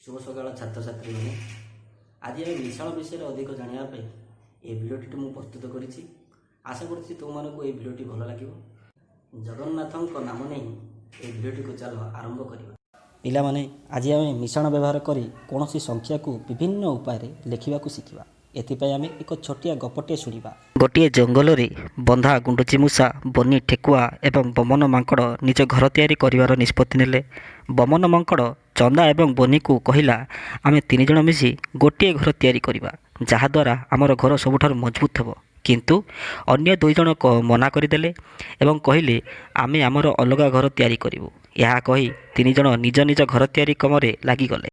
ଶୁଭ ସକାଳ ଛାତ୍ରଛାତ୍ରୀମାନେ। ଆଜି ଆମେ ମିଶାଣ ବିଷୟରେ ଅଧିକ ଜାଣିବା ପାଇଁ ଏହି ଭିଡ଼ିଓଟି ମୁଁ ପ୍ରସ୍ତୁତ କରିଛି। ଆଶା କରୁଛି ତୁମମାନଙ୍କୁ ଏହି ଭିଡ଼ିଓଟି ଭଲ ଲାଗିବ। ଜଗନ୍ନାଥଙ୍କ ନାମ ନେଇ ଏହି ଭିଡ଼ିଓଟିକୁ ଚାଲ ଆରମ୍ଭ କରିବା। ପିଲାମାନେ, ଆଜି ଆମେ ମିଶାଣ ବ୍ୟବହାର କରି କୌଣସି ସଂଖ୍ୟାକୁ ବିଭିନ୍ନ ଉପାୟରେ ଲେଖିବାକୁ ଶିଖିବା। ଏଥିପାଇଁ ଆମେ ଏକ ଛୋଟିଆ ଗପଟିଏ ଶୁଣିବା। ଗୋଟିଏ ଜଙ୍ଗଲରେ ବନ୍ଧା ଗୁଣ୍ଡୁଚି ମୂଷା, ବନି ଠେକୁଆ ଏବଂ ବମନ ମାଙ୍କଡ଼ ନିଜ ଘର ତିଆରି କରିବାର ନିଷ୍ପତ୍ତି ନେଲେ। ବମନ ମାଙ୍କଡ଼ ଚନ୍ଦା ଏବଂ ବନିକୁ କହିଲା, "ଆମେ ତିନି ଜଣ ମିଶି ଗୋଟିଏ ଘର ତିଆରି କରିବା, ଯାହାଦ୍ୱାରା ଆମର ଘର ସବୁଠାରୁ ମଜବୁତ ହେବ।" କିନ୍ତୁ ଅନ୍ୟ ଦୁଇ ଜଣ ମନା କରିଦେଲେ ଏବଂ କହିଲେ, "ଆମେ ଆମର ଅଲଗା ଘର ତିଆରି କରିବୁ।" ଏହା କହି ତିନି ଜଣ ନିଜ ନିଜ ଘର ତିଆରି କାମରେ ଲାଗିଗଲେ।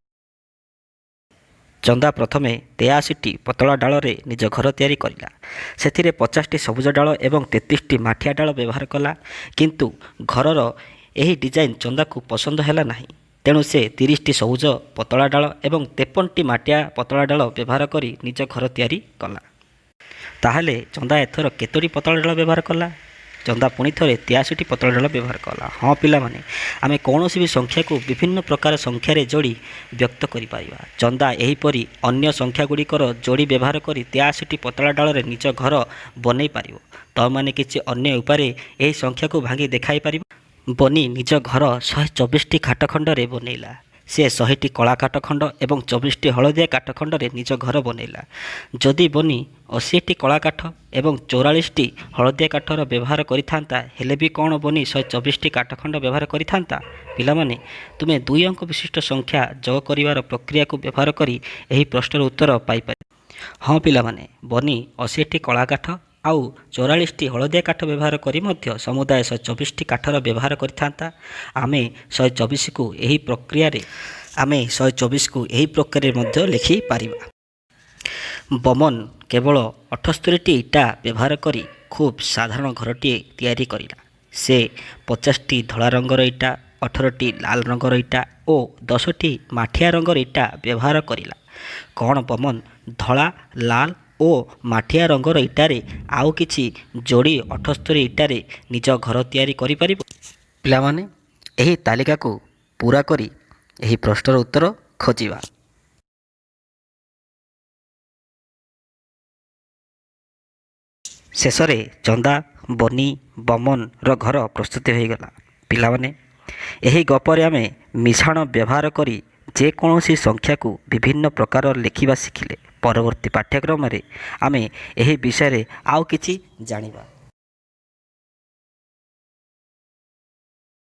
ଚନ୍ଦା ପ୍ରଥମେ 83ଟି ପତଳା ଡାଳରେ ନିଜ ଘର ତିଆରି କରିଲା। ସେଥିରେ 50ଟି ସବୁଜ ଡାଳ ଏବଂ 33ଟି ମାଠିଆ ଡାଳ ବ୍ୟବହାର କଲା। କିନ୍ତୁ ଘରର ଏହି ଡିଜାଇନ୍ ଚନ୍ଦାକୁ ପସନ୍ଦ ହେଲା ନାହିଁ। ତେଣୁ ସେ 30ଟି ସବୁଜ ପତଳା ଡାଳ ଏବଂ 53ଟି ମାଟିଆ ପତଳା ଡାଳ ବ୍ୟବହାର କରି ନିଜ ଘର ତିଆରି କଲା। ତାହେଲେ ଚନ୍ଦା ଏଥର କେତୋଟି ପତଳା ଡାଳ ବ୍ୟବହାର କଲା? ଚନ୍ଦା ପୁଣି ଥରେ 83ଟି ପତଳା ଡାଳ ବ୍ୟବହାର କଲା। ହଁ ପିଲାମାନେ, ଆମେ କୌଣସି ବି ସଂଖ୍ୟାକୁ ବିଭିନ୍ନ ପ୍ରକାର ସଂଖ୍ୟାରେ ଯୋଡ଼ି ବ୍ୟକ୍ତ କରିପାରିବା। ଚନ୍ଦା ଏହିପରି ଅନ୍ୟ ସଂଖ୍ୟାଗୁଡ଼ିକର ଯୋଡ଼ି ବ୍ୟବହାର କରି 83ଟି ପତଳା ଡାଳରେ ନିଜ ଘର ବନେଇ ପାରିବ। ତମେମାନେ କିଛି ଅନ୍ୟ ଉପାୟରେ ଏହି ସଂଖ୍ୟାକୁ ଭାଙ୍ଗି ଦେଖାଇ ପାରିବ? ବନି ନିଜ ଘର 124ଟି କାଠଖଣ୍ଡରେ ବନେଇଲା। ସେ 100ଟି କଳା କାଠଖଣ୍ଡ ଏବଂ 24ଟି ହଳଦିଆ କାଠଖଣ୍ଡରେ ନିଜ ଘର ବନେଇଲା। ଯଦି ବନି 80ଟି କଳା କାଠ ଏବଂ 44ଟି ହଳଦିଆ କାଠର ବ୍ୟବହାର କରିଥାନ୍ତା, ହେଲେ ବି କ'ଣ ବନି 124ଟି କାଠଖଣ୍ଡ ବ୍ୟବହାର କରିଥାନ୍ତା? ପିଲାମାନେ, ତୁମେ ଦୁଇ ଅଙ୍କ ବିଶିଷ୍ଟ ସଂଖ୍ୟା ଯୋଗ କରିବାର ପ୍ରକ୍ରିୟାକୁ ବ୍ୟବହାର କରି ଏହି ପ୍ରଶ୍ନର ଉତ୍ତର ପାଇପାରିବ। ହଁ ପିଲାମାନେ, ବନି 80ଟି କଳା କାଠ ଆଉ 44ଟି ହଳଦିଆ କାଠ ବ୍ୟବହାର କରି ମଧ୍ୟ ସମୁଦାୟ 124ଟି କାଠର ବ୍ୟବହାର କରିଥାନ୍ତା। ଆମେ 124କୁ ଏହି ପ୍ରକ୍ରିୟାରେ ମଧ୍ୟ ଲେଖିପାରିବା। ବମନ କେବଳ 78ଟି ଇଟା ବ୍ୟବହାର କରି ଖୁବ୍ ସାଧାରଣ ଘରଟିଏ ତିଆରି କରିଲା। ସେ 50ଟି ଧଳା ରଙ୍ଗର ଇଟା, 18ଟି ଲାଲ ରଙ୍ଗର ଇଟା ଓ 10ଟି ମାଠିଆ ରଙ୍ଗର ଇଟା ବ୍ୟବହାର କରିଲା। କ'ଣ ବମନ ଧଳା, ଲାଲ ଓ ମାଠିଆ ରଙ୍ଗର ଇଟାରେ ଆଉ କିଛି ଯୋଡ଼ି 78 ଇଟାରେ ନିଜ ଘର ତିଆରି କରିପାରିବ? ପିଲାମାନେ, ଏହି ତାଲିକାକୁ ପୂରା କରି ଏହି ପ୍ରଶ୍ନର ଉତ୍ତର ଖୋଜିବା। ଶେଷରେ ଚନ୍ଦା, ବନି, ବମନର ଘର ପ୍ରସ୍ତୁତ ହୋଇଗଲା। ପିଲାମାନେ, ଏହି ଗପରେ ଆମେ ମିଶାଣ ବ୍ୟବହାର କରି ଯେକୌଣସି ସଂଖ୍ୟାକୁ ବିଭିନ୍ନ ପ୍ରକାର ଲେଖିବା ଶିଖିଲେ। ପରବର୍ତ୍ତୀ ପାଠ୍ୟକ୍ରମରେ ଆମେ ଏହି ବିଷୟରେ ଆଉ କିଛି ଜାଣିବା।